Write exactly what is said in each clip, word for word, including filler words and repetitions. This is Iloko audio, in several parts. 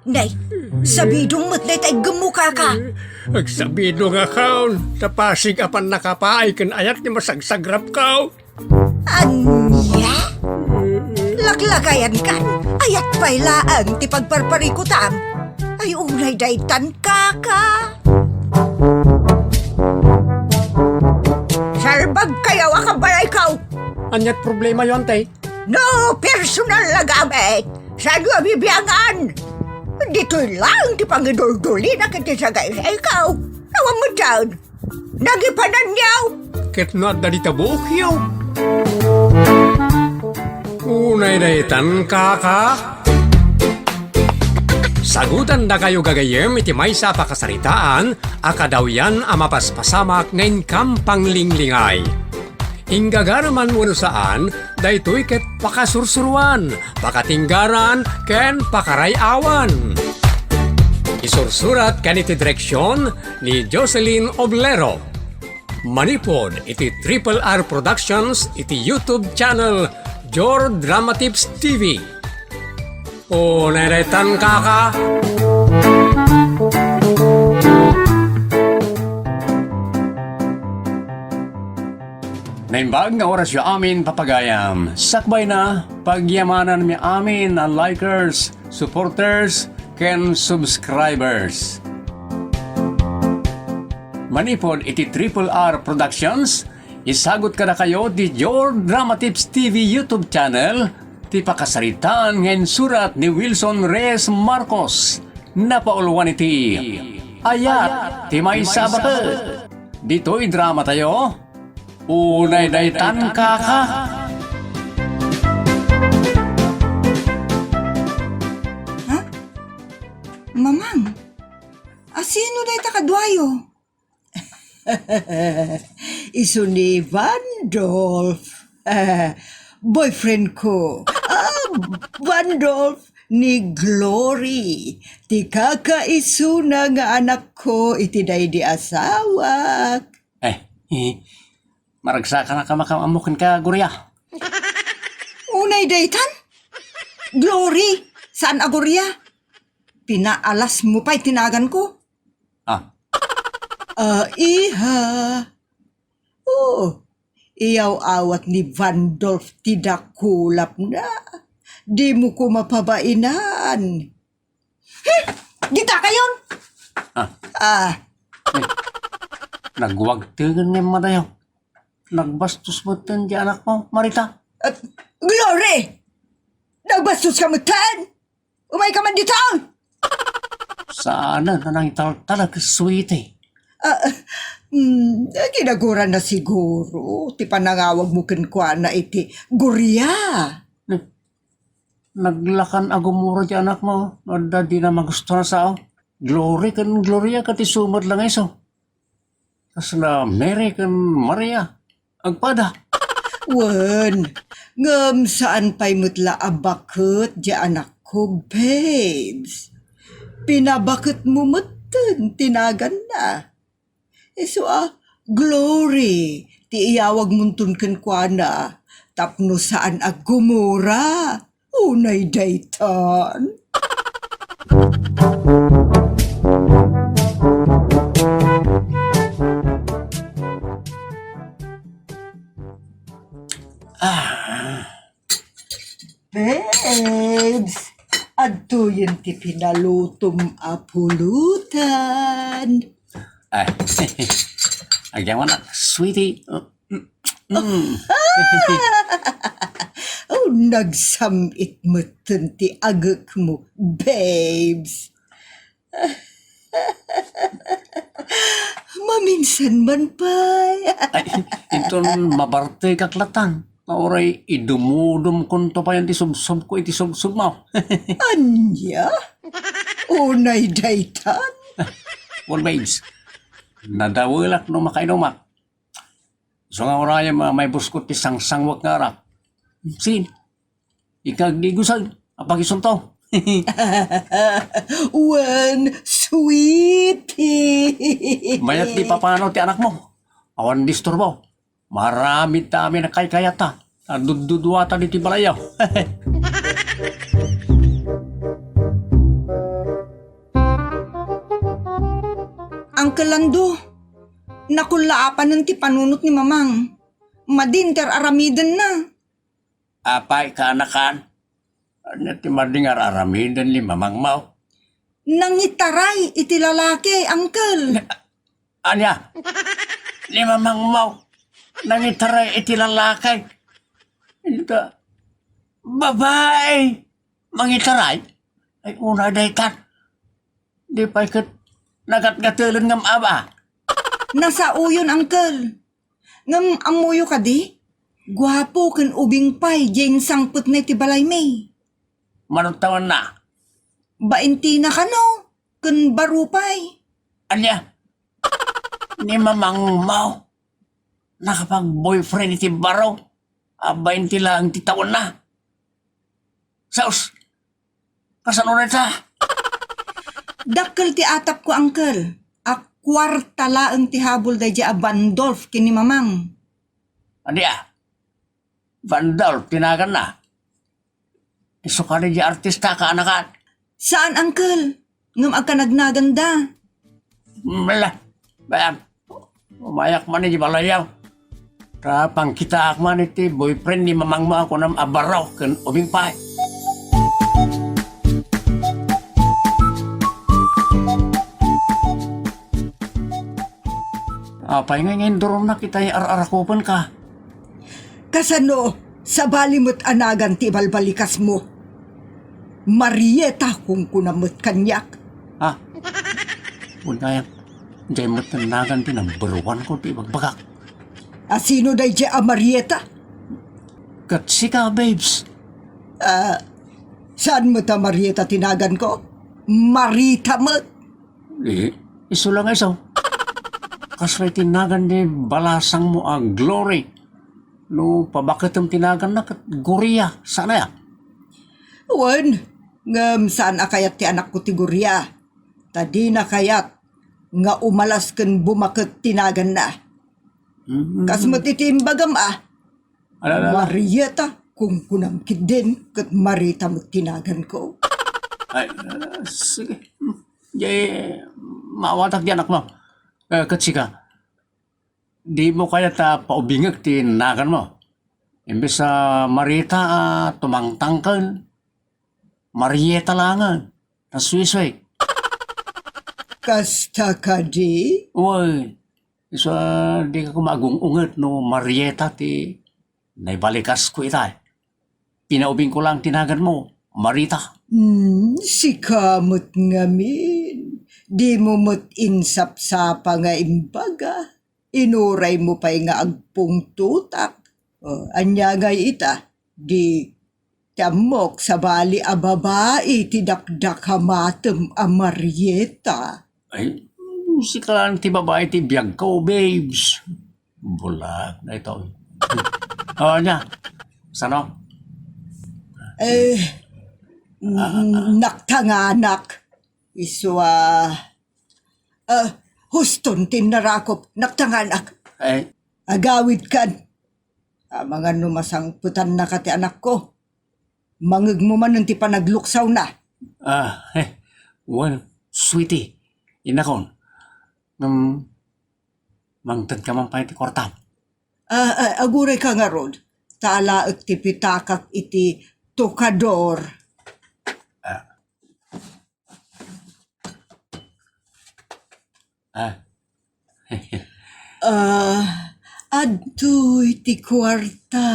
Nay, sabidong met dayta iggemmo, kaka. Agsabidong a kaon, ta pasig a pannakapaay ken ayat ni masagsagrapko. Ania? Laklakayankan, ayat pay laeng ti pagparparikutam. Ay, unay daytan, kaka. Salbagkayo a kabalayko. Aniat problemayo, ante? No personal a gamit, saanyo a bibiangan? Ditoy laeng ti pangiduldulina ket ti sagaysayko. Awan met daan. Nagipananyo. Ket no adda dita buokyo. Unay daytan, kaka. Sagutandakayo gagayyem iti maysa a pakasaritaan a kadawyan a mapaspasamak nga inkam panglinglingay. Inggagaraman wenno saan, daytoy ket pakasursuroan, pakatinggaran, ken pakaray-awan. Isursurat ken iti direksion ni Jocelyn Oblero. Manipud iti Triple R Productions iti YouTube channel Jor Dramatips T V. O, nairetan, kaka. Naimbag nga orasyo amin, papagayam. Sakbay na, pagyamananmi amin a likers, supporters, ken subscribers. Manipud iti Triple R Productions, isagut kadakayo ti Jor Dramatips T V YouTube channel, ti pakasaritaan nga insurat ni Wilson Reyes Marcos. Napauluan iti Ayat ti Maysa a Baket. Ditoy dramatayo, Unay daytan, kaka. Ha? Mamang, asino dayta kaduayo? Isu ni Vandolph. Boyfriend ko. Ah, Vandolph ni Glory. Ti kakaisuna nga anakko iti daydi asawak. Eh, eh, maragsakan a kamakaammo kenka, Gloria. Unay daytan? Glory, saan a Gloria? Pinaalasmo pay ti naganko. Ah. Ah, iha. Oo. Iyaw-awat ni Vandolph ti dakulapna. Dimo koma pabainan. Hmm, dita kayon. Ah. Ah. Eh, nagwagtengen nga matayo. Nagbastos metten ti anakmo, Marita. Ah, Glory! Nagbastos ka metten? Umayka man dita! Saan a nangitaltalek, sweetie? Ah, mm, kinaguran na siguro ti panangawagmo kenkuana iti Gloria. Nag-, naglakan a gumura ti anakmo, no adda dina magusto a sao. Glory ken Gloria ket isu met la nga isu. Kasla Mary ken Maria. Agpada. Wen, ngem saan pay met la a baket ti anakko, babes. Pinabaketmo metten ti naganna. Isu a Glory ti iyawagmonton kenkuana tapno saan a gumura. Unay daytan. Ah. Babes, adtoyen ti pinalutom a pulutan. Ay, agyamanak, sweetie. Mm, mm. Oh, nagsam-it metten ti agekmo, babes. Maminsan man pay. Ay, inton mabartekak latan, nga uray idumudumkonto payen ti subsubko iti subsubmo. Ania? Unay daytan? Well, babes, nadawelak no makainumak. Isu nga urayem a maibuskot ti sangsangwek nga arak. Sin? Ikagdigusag a pakisunto. Wen, sweetie. Mayat ti papanaw ti anakmo. Awan disturbo. Maramid ta amin a kaykayata. Adudduduatan iti balayyo. Dakkel, Ando. Nakullaapanen ti panunot ni Mamang. Madin ti ar-aramidenna. Apay, kaanakan? Ania ti madi nga ar-aramiden ni Mamangmo? Nangitaray iti lalaki, Uncle. Ania? Ni Mamangmo, nangitaray iti lalaki. Ita, babae, mangitaray? Ay, una daytan. Di pay ket nagatgatelen ngem aba. Nasaoyon, Uncle. Ngem ammoyo kadi? Guapo ken ubing pay diay insangpetna iti balaymi. Mano tawenna? Baintina kano, ken baro pay. Ania? Ni Mamangmo, nakapag-boyfriend iti baro a bainti laeng ti tawenna. Sus! Kasano dayta? Dakkel ti atapko, Uncle. A kuarta laeng ti habol daydiay a Van Dolph ken ni Mamang. Ania? Van Dolph ti naganna? Isu kadi diay artista, kaanakan? Saan, Uncle. Ngem agkanagnaganda. Mala, bayan. Umayak man idiay balayyo. Ta pangkitaak man iti boyfriend ni Mamangmo a kunam a baro ken ubing pay. Apay nga, nga induronnak itay ar-arakupenka? Kasano, sabali met a nagan ti ibalbalikasmo? Marieta, kunkunam met kaniak. Ha? Wen gayam, diay met nagan ti number one ko ti ibagbagak. A sino daydiay a Marieta? Ket sika, babes. Ah, saan met a Marieta ti naganko? Marita met. Eh, isu la nga isu. Kasla iti nagan ni balasangmo a Glory. No pabaketem ti naganna ket Gloria, saan aya? Wen, ngem saan a kayat ti anakko ti Gloria. Ta dina kayat nga umalas ken bumaket ti naganna. Mm. Kas met iti imbagam a, Ala, ala, ala. Marieta, kunkunam ketdin, ket Marita met ti naganko. Ay, ah, sige. Hmm. Diay, maawatak diay anakmo. Eh, ket sika, dimo kayat a paubingek ti naganmo? Imbes a Marita a tumangtangken, Marieta laengen, ta suisue. Kasta kadi? Wen, isu a dika koma agung-unget no Marieta ti naibalikasko itay. Pinaubingko laeng ti naganmo, Marita. Hmm, sika met ngamin. Dimo met insapsapa nga imbaga. Inuraymo pay nga agpungtotak. O, ania ngay ita? Di ti ammok, sabali a babai ti dakdakamatem a Marieta. Ay, sika laeng ti babai ti biagko, babes. Bulag na ito. O, ania? Sano? Eh, n-, naktanganak. Isu a, ah, huston ti innarakop, naktanganak. Eh? Agawidkan. Amangan no masangpetannaka ti anakko. Mangegmo manen ti panagluksawna. Ah, eh, wen, sweetie, inakon. Ngem, mangtedka man pay ti kuartam. Ah, ah, agurayka ngarud, ta alaek ti pitakak iti tokador. Ah. Ah. Ah, adtoy ti kuarta.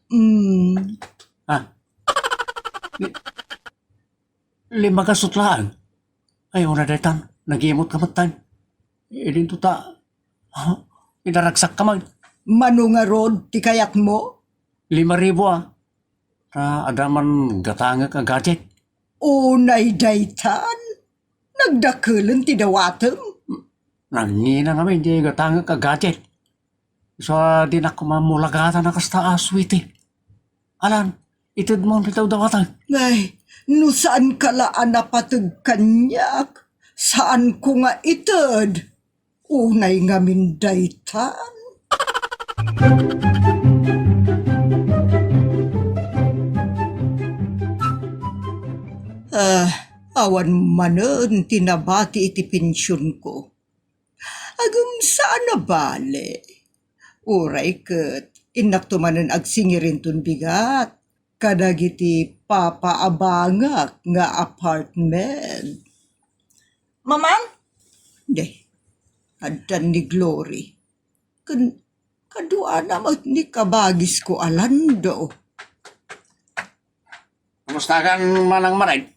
Mm. Ah. Li-, lima gasut laeng. Ay, una daytan, nagimot ka met tan. Idinto ta, ha? Idaragsakka man. Mano ngarud ti kayatmo? Lima ribu, ah. Ta adda man gatangek a gadget. Unay daytan? Nagdakelen ti dawatem? Nangina ngamin ti gatangek a gadget. Isu a dinak koma mulagatan a kasta a sweetie. Alan, itedmo ti dawdawatek. Ay, no saanka la a napateg kaniak, saanko nga ited. Unay ngamin daytan. Ah, awan manen ti nabati iti pensionko. Agem saan a bale. Uray ket innakto manen agsingirinton bigat kadagiti papaabangak nga apartment. Mamang? De, addan ni Glory. Ken kaduana met ni kabagisko a Lando. Kumustakan, Manang Marit?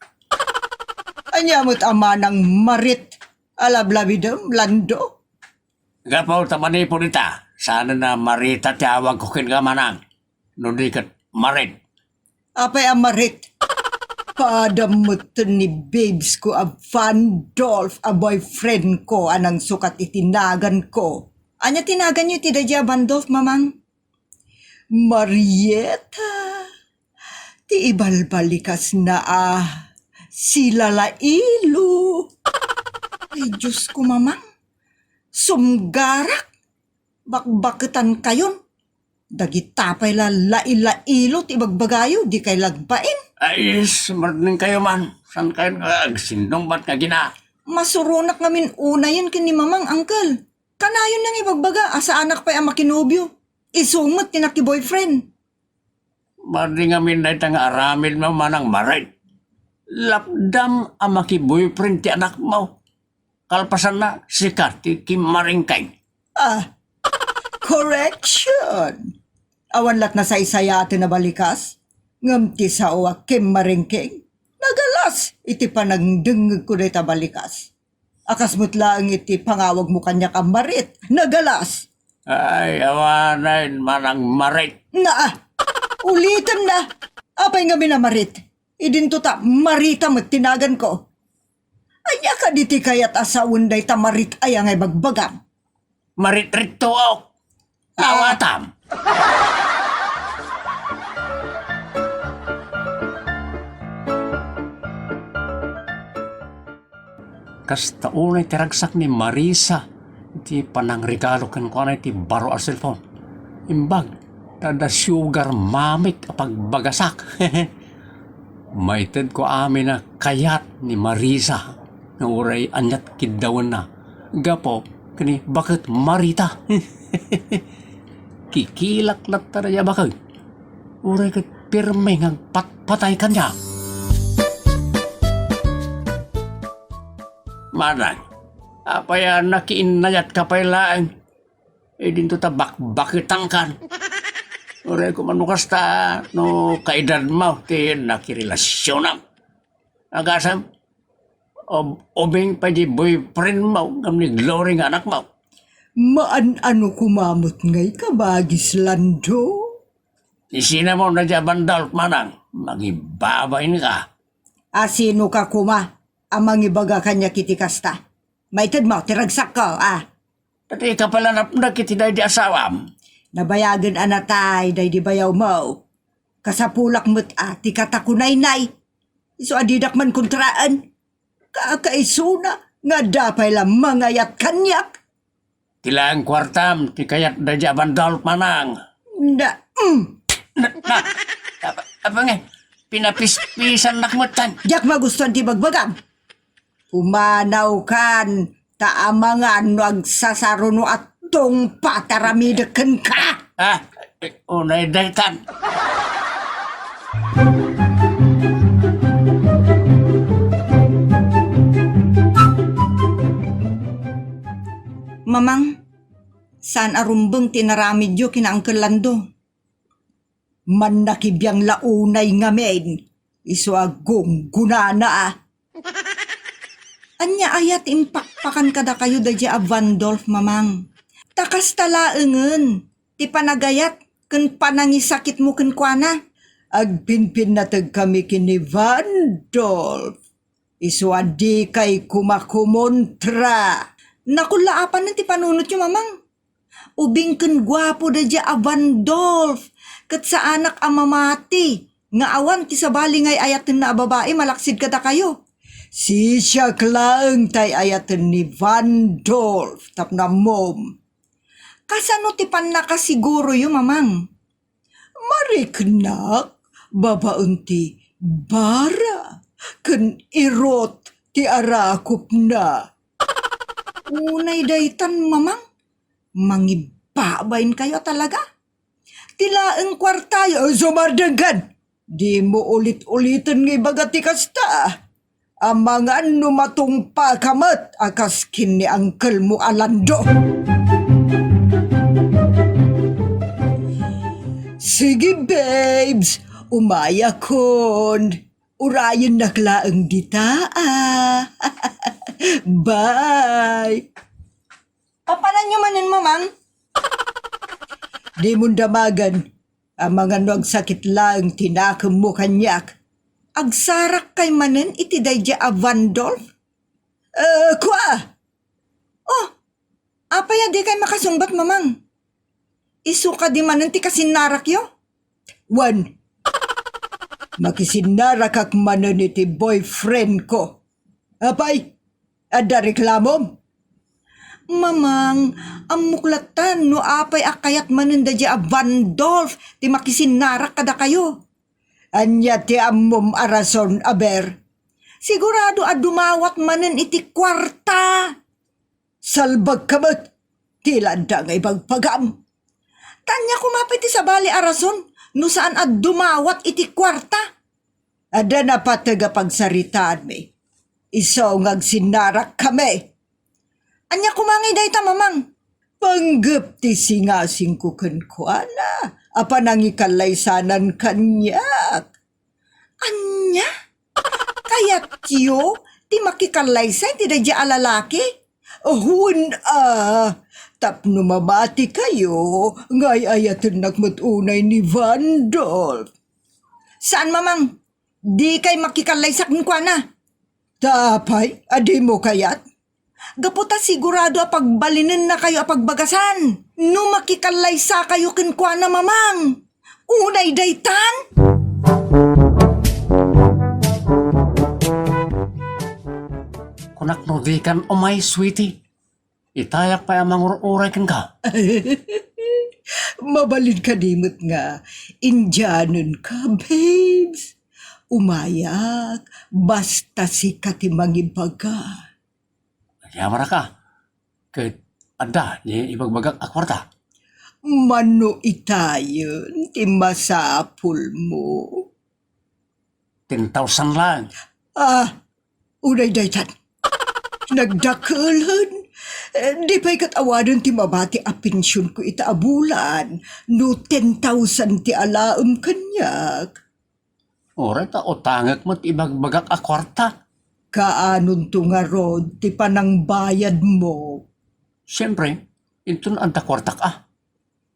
Ania met a Manang Marit a lablabidem, Lando? Gapu ta manipud ita, saanen a Marita ti awagko kenka, Manang, no di ket Marit. Apay a Marit? Padam metten ni babes ko a Van Dolph a boyfriend ko a nangsukat iti naganko. Ania ti naganyo iti daydiay a Van Dolph, Mamang? Marieta, ti ibalbalikasna a silalailo. Ay, Diyos ko, Mamang. Sumgarak. Bakbaketankayon. Dagita pay la lailailo ti ibagbagayo, dikay lagbain. Ay, sumardengkayo man. Saan kayon nga agsindongbat nga gina? Masuronak ngamin unayen ken ni Mamang, Uncle. Kanayon nga ibagbaga a saanak pay a makinobio. Isu met ti nakiboyfriend. Madi ngamin dayta nga aramidmo, Manang Marit. Lapdam a makiboyfriend ti anakmo. Kalpasanna, sika ti kimmaringkeng. Ah, correction! Awan lat nasaysayaten a balikas, ngem ti sao a kimmaringkeng, nagalas iti panangdengngegko dayta balikas. A kas met laeng iti pangawagmo kaniak a Marit, nagalas. Ay, awanen, Manang Marit. Naa, uliten na. Apay ngamin a Marit? Idinto ta Marita met ti naganko. Ania kadi ti kayat a sawen dayta Marit aya nga ibagbagam? Maritrittook. Ah. Awatam. Kasta unay ti ragsak ni Marisa iti panangregalo kenkuana iti baro a cellphone. Imbag ta adda sugar mamik a pagbagasak. Maitedko amin a kayat ni Marisa nga uray aniat kiddawenna gapu ken ni baket Marita. Kikilak latta daydiay a baket. Uray ket pirme nga agpatpatay kaniak. Manang, apay a nakiinnayatka pay laeng? Idinto ta bakbaketankan. Uray koma no kasta, no kaedadmo ti nakirelasionam. Agasem, ub-, ubing pay di boyfriendmo ngem ni Glory nga anakmo. Maan-ano koma met ngay kabagis, Lando? Ti sinamon daydiay a Van Dolph, Manang, mangibabainka. A sinoka koma a mangibaga kaniak iti kasta? Maitedmo ti ragsakko, a. Dayta pay la napnek iti daydi asawam. Nabayagen a natay daydi bayawmo. Kasapulak met a ti katakunaynay. Isu a didak man kontraen. Kakaisuna nga adda pay la mangayat kaniak. Ti laeng kuartam ti kayat daydi a Van Dolph, Manang. Na, mm. Na, na, apa, apa nga? Pinapispisannak met tan. Diak magustuan ti bagbagam. Pumanawkan, ta amangan no agsasaruno a tungpa ti aramidek kenka. Ah, eh, unay daytan. Mamang, saan a rumbeng ti inaramidyo ken ni Uncle Lando? Mannakibiang la unay ngamin, isu a gunggonana a. Ania aya ti impakpakan kadakayo daydiay a Van Dolph, Mamang? Ta kasta laengen ti panagayat ken panangisakitmo kenkuana. Agpinpinnategkami ken ni Van Dolph. Isu a dikay koma kumontra. Nakullaapanen ti panunotyo, Mamang. Ubing ken guapo daydiay a Van Dolph, ket saanak a mamati nga awan ti sabali nga ay-ayatenna a babai malaksid kadakayo. Siak laeng ti ay-ayaten ni Van Dolph tapno ammom. Kasano ti pannakasiguroyo, Mamang? Mariknak babaen ti bara ken irot ti arakupna. Unay daytan, Mamang. Mangibbabain kayo talaga. Ti laeng kuartayo, sumardengkan! Dimo ulit-uliten nga ibaga ti kasta. Amangan no matungpaka met a kas ken ni angkelmo a Lando. Sige, babes, umayakon. Urayennak laeng dita, a. Bye. Papananyo manen, Mamang? Dimon damagen. Amangan no agsakit laeng ti nakemmo kaniak. Agsarakkay manen iti daydi a Van Dolf? Eh, kua! Oh, apay a dikay makasungbat, Mamang? Isu kadi manen ti kasinnarakyo? Wen, makisinnarakak manen iti boyfriend ko. Apay, adda reklamom? Mamang, ammok latta no apay a kayat manen daydi a Van Dolf ti makisinnarak kadakayo. Ania ti ammom a rason, aber? Sigurado a dumawat manen iti kuarta. Salbagka met, ti landa nga ibagbagam. Ta ania koma pay ti sabali a rason no saan a dumawat iti kuarta? Adda napateg a pagsaritaanmi. Isu nga agsinnarakkami. Ania koma ngay dayta, Mamang? Panggep ti singasingko kenkuana a panangikallaysanan kaniak. Ania? Kayatyo ti makikallaysa iti daydi a lalaki? Wen a, tapno mamatikayo nga ay-ayatennak met unay ni Van Dolf. Saan, Mamang? Dikay makikallaysa kenkuana. Ta apay a dimo kayat? Gapu ta sigurado a pagbalinennakayo a pagbagasan no makikallaysakayo kenkuana, Mamang. Unay daytan? Kunak no dikan umay, sweetie. Itayak pay a mangur-uray kenka. Mabalin kadi met nga Indianenka, babes. Umayak, basta sika ti mangibaga. Agyamanaka, ket adda ni ibagbagak a kuarta. Mano itayen ti masapulmo? Ten thousand lang. Ah, unay daytan. Nagdakelen. Eh, di pay ket awanen ti mabati a pensionko ita a bulan no ten thousand ti alaem kaniak. Uray ta utangek met ibagbagak a kuarta. Kaanonto ngarud ti panangbayadmo? Siempre, inton adda kuartak a.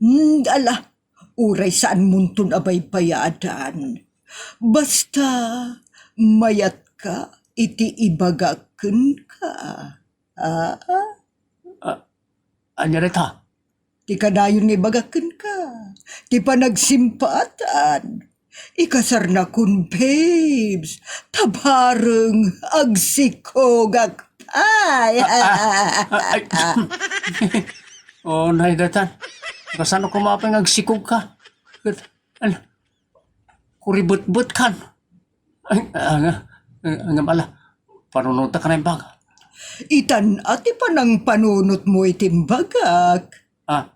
Hmm, ala, uray saanmonton a baybayadan. Basta, mayatka iti ibagak kenka. Ah? Ah, ania dayta? Ti kanayon nga ibagak kenka, ti panagsimpatan. Ikasarnakon, babes, ta bareng agsikogak pay. Ah, ah, ah, ay. Unay daytan. Kasano koma pay nga agsikogka? Ket, ala, kuribetbetkan. Ay, ah, nga, ah, nga bala, panunotak na imbag. Itan a ti panangpanunotmo iti imbagak. Ah,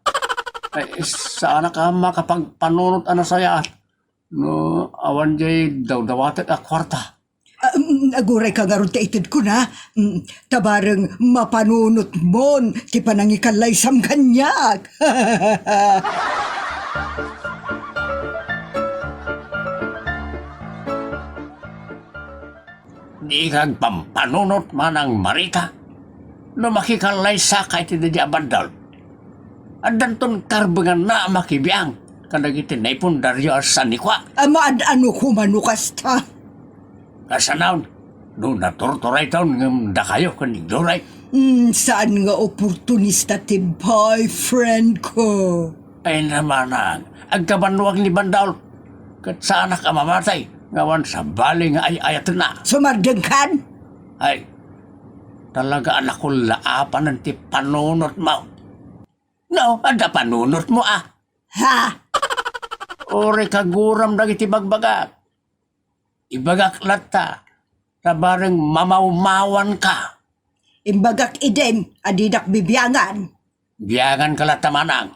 ay, saanak a makapagpanunot a nasayaat no awan jay dawdawatek a kuarta. Ah, mm, aguray ka ngarud ta itedko na. Mm, ta bareng mapanunotmon ti panangikallaysam kaniak. Dika agpampanunot manang Marita no makikallaysaka iti daydi a Van Dolf. Addanton karbenganna a makibiang kadagiti naipundaryo a sanikua. Ama, ad-ano koma no kasta? Kasanaon, no naturturayton ngem dakayo ken ni Glory? Hmm, saan nga oportunista ti boyfriend ko? Ay, namanang, agkabannoak ni Van Dolf. Ket saanak a mamatay nga awan sabali nga ay-ayatenna. Sumardengkan? Ay, talaga a nakullaapanen ti panunotmo. No, adda panunotmo a. Ha? Uray kaguram dagiti bagbagak. Ibagak latta, ta bareng mamawmawanka. Imbagak idin a didak bibiangan. Bianganka latta, manang.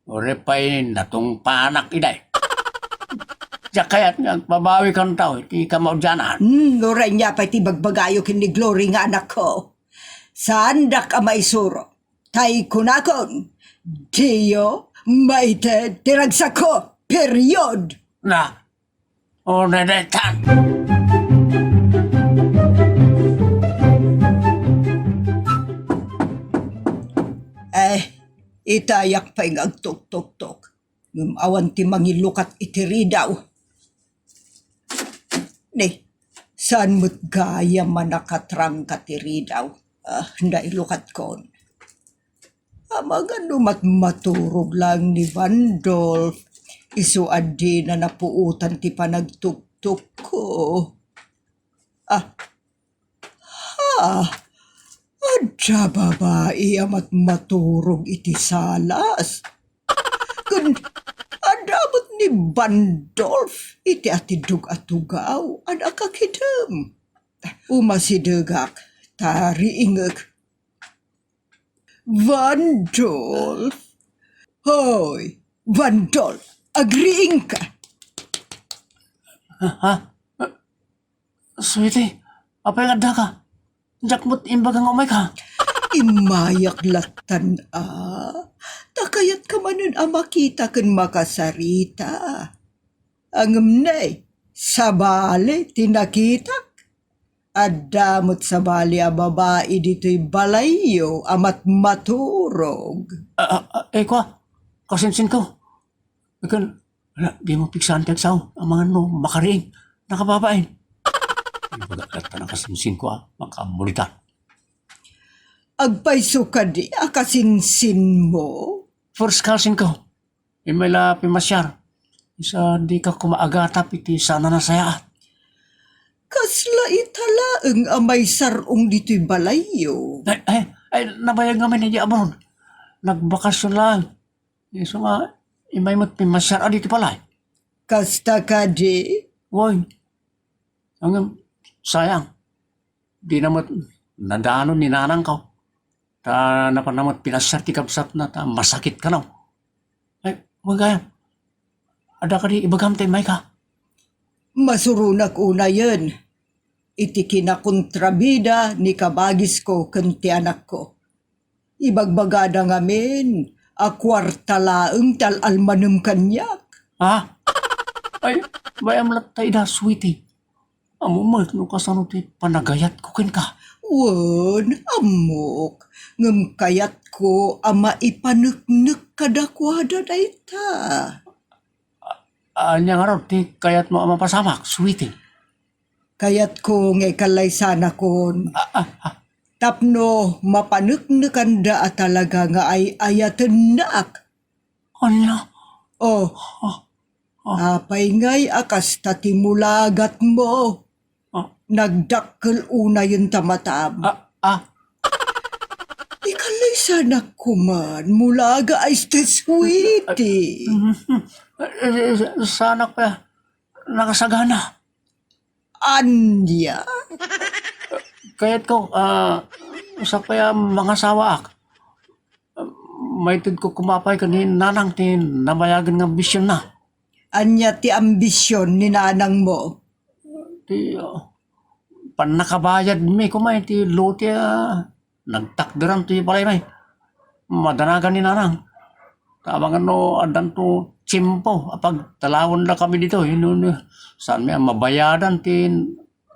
Uray pay natungpaanak idiay. Diak kayat nga agbabawi kano iti kamaudianan. Hmm, uray ania pay ti ibagbagayo ken ni Glory nga anakko. Saandak a maisuro. Tay kunakon, diyo maited ti ragsakko. Period! Na, o, nadaytan. Eh, itayak pay nga agtuktoktok. Ngem awan ti mangilukat iti ridaw. Ni, saan met gayam a nakatrangka ti ridaw? Ah, nailukatkon. Amangan no matmaturog laeng ni Vandolph, isu a dina napuotan ti panagtuktokko. Ah, ha? Adda babai a matmaturog iti salas. Ken adda met ni Vandolph iti atiddog a tugaw a nakakidem. Umasidegak, ta riingek. Vandolph! Hoy, Vandolph, agriingka! Ha? Sweetie, apay nga addaka? Diak met imbaga nga umayka. Immayak lattan a, ta kayatka manen a makita ken makasarita. Ngem ne, sabali ti nakitak. Adda met sabali a babai ditoy balayyo a matmaturog. Ah, ah, ah, eh, kwa, kasinsinko. Ken, ala, dimo pigsaan ti agsao, amangan no makariing, nakababain. Ibaga ket ta nakasinsinko a, makaammulitan. Agpayso kadi a kasinsinmo? First cousinko. Immay la pimasiar. Isu a dika koma agatap iti saan a nasayaat. Kasla ita laeng a maisar-ong ditoy balayyo. Ay, ay, ay, nabayag ngamin idiay abroad. Nagbakasyon laeng. Isu nga, immay met pimasiar a ditoy balay. Kasta kadi? Wen. Ngem, sayang. Dina met nadanon ni nanangko. Ta napanna met pinasiar ti kabsatna, ta masakit kano. Ay, wen gayam. Adda kadi ibagam ta immayka? Masuronak unayen iti kinakontrabida ni kabagisko ken ti anakko. Ibagbagada ngamin a kuarta laeng ti al-almanem kaniak. Ha? Ay, bay-am latta ida, sweetie. Ammom met no kasano ti panagayatko kenka? Wen, ammok. Ngem kayatko a maipaneknek kadakuada dayta. Ania ngarud ti kayatmo a mapasamak, sweetie? Kayatko nga ikallaysanakon. Ah, ah, ah. Tapno mapaneknekanda a talaga nga ay-ayatennak. Ania? Oh. Ah, ah. Apay ngay a kasta ti mulagatmo? Ah. Nagdakkel unayen ta matam. Ah, ah. Ikallaysanak koman, mulaga a este, sweetie. Eh, eh, sanak pa, nakasagana. Ania? Kayatko, ah, sakbay a mangasawaak. Maitedko koma pay ken ni nanang ti nabayagen nga ambisionna. Ania ti ambision ni nanangmo? Ti, ah, pannakabayadmi koma iti lote a nagtakderan ti balaymi. Madanagan ni nanang. Ta amangan no addanto tiempo a pagtalawendakami ditoy, no, no, saanmi a mabayadan ti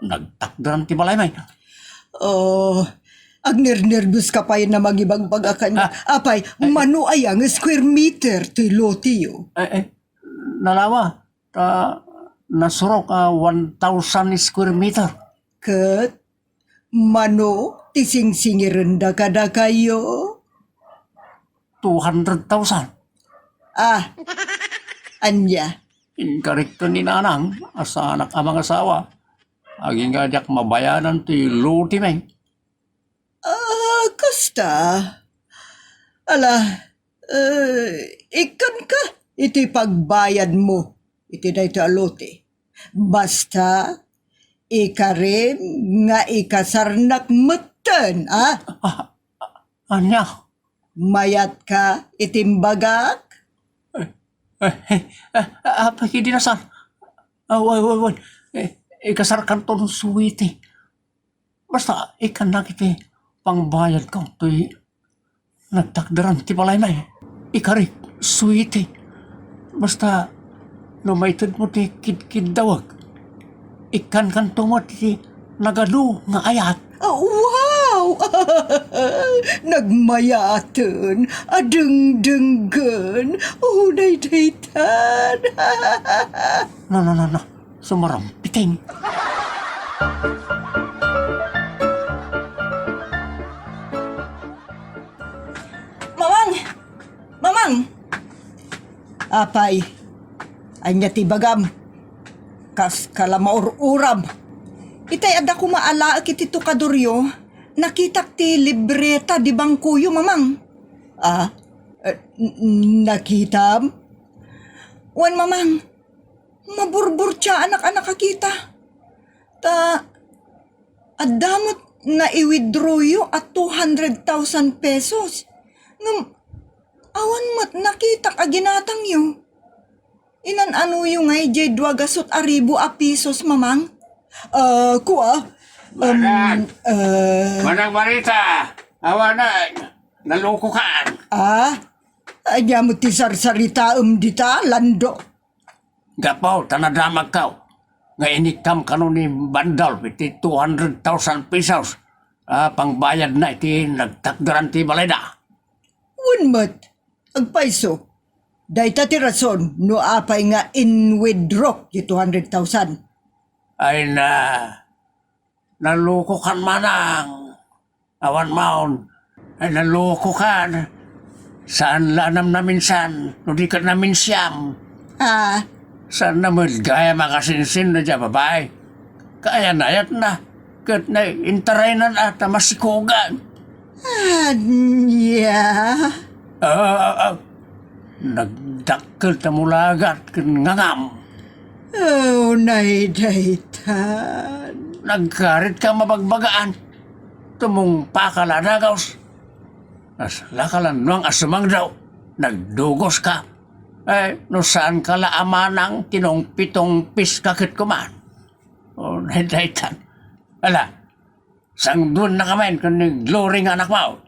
nagtakderan ti balaymi. Oh, agnernerbios ka pay na mangibagbaga kaniak. Ah. Apay, ay, mano aya nga square meter ti loteyo? Ay, ay, nalawa, ta nasurok a one thousand square meter. Ket mano ti singsingirenda kadakayo? Two hundred thousand. Ah, ania? Inkarekto ni nanang a saanak a mangasawa. Agingga diak mabayadan ti lotemi. Ah, kasta. Ala, eh, ikkanka iti pagbayadmo iti daytoy a lote. Basta, ikarim nga ikasarnak met Ten, ah? Ah, ania? Mayatka iti imbagak? Eh, eh, eh, eh, apay kadi, San? Ah, wen, wen, wen. Eh, ikasarkanton suiti. Basta, ikkannak iti pangbayadko, toy nagtakderan ti balaymi. Ikarik, suiti. Basta, no maitedmo ti kidkiddawek, ikkankanto met iti nagadu nga ayat. Ah, wow! Nagmayaten, adengdenggen, unay daytan. No, no, no, no. Sumarampiting. Mamang! Mamang! Apay, ania ti ibagam? Kaskala maur-uram. Itay adda koma alaek iti tukadoryo, nakitak ti libreta di bangkoyo, Mamang. Ah, eh, n-, nakitam? Wen, Mamang, maburburtiaanak a nakakita. Ta, adda met nai-withdrawyo a two hundred thousand pesos. Ngem, awan met nakitak a ginatangyo. Inan-anoyo ngay jay dua gasut a ribu a pesos, Mamang? Ah, kua? Um, Manang! Ah. Manang Marita! Awanen! Nalokokan! Ah? Ania met ti sarsaritaem dita, Lando? Gapu ta nadamagko nga inikkam kano ni Bandolf iti two hundred thousand pesos a pangbayadna iti nagtakderan ti balayda. Wen met, agpayso. Dayta ti rason no apay nga in-withdraw ti two hundred thousand. Ay na, nalokokan, Manang. Awan maon. Ay, nalokokan. Saan la a namnaminsan, no di ket naminsiam. Ah. Saan na met gayam a kasinsinna diay babai. Kayan-ayatna. Ket na, intaraynan a ta masikogan. Ania? Ah, ah, ah. Nagdakkel ta mulagat ken ngangam. Unay daytan. Nagkarit ka mabagbagaan. Tumungpa ka la dagus. Kaslaka la nuang a sumangdo. Nagdugos ka. Eh, no saan ka la a manang, tinungpitungpis ka ket kuman. Unay daytan. Ala, sangduennaka met ken ni Glory nga anakmo.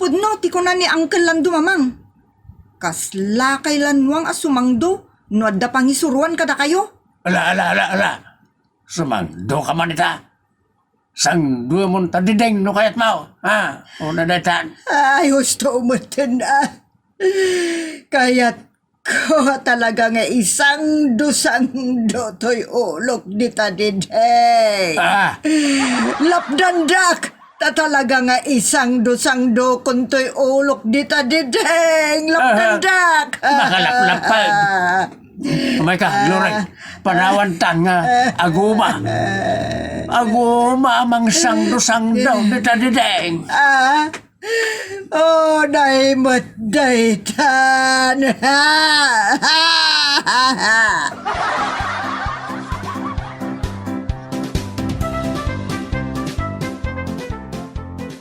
Pudno ti kuna ni Uncle Lando, Mamang. Kaslakay la nuang a sumangdo no adda pangisuroan kadakayo. Ala, ala, ala, ala. Sumangdoka man ita. Sangduemon ta diding no kayatmo, ha? Unay daytan. Ay, husto metten, ah. Kayat Ko talaga nga isangdo-sangdo toy ulok dita diding. Ah. Lapdandak! Ta talaga nga isangdo-sangdo kon toy ulok dita diding. Ah. Lapdandak! Makalaplapag. Umay ka, Glory. Panawan ta nga aguma. Aguma a mangsangdo-sangdo dita diding. Ah. Oh, daymet daytan.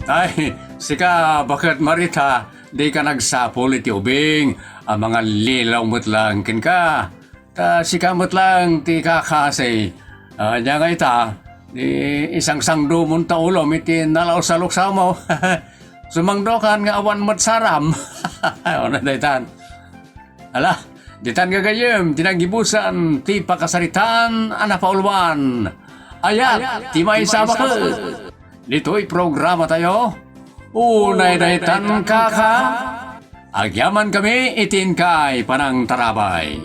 Ay, sika, baket Marita, dika nagsapul iti ubing a mangallilaw met laeng kenka. Ta sika met laeng ti kakasi. Ania nga ita, di isangsangdomon ta ulom iti nalaus a luksawmo. Sumangdokan nga awan met saram. Unay daytan. Ala, ditan gagayyem ti naggibusan ti pakasaritaan a napauluan. Ayat ti maysa a baket. Ditoy programatayo, Unay Daytan Kaka. Agyamankami iti inkay panangtarabay.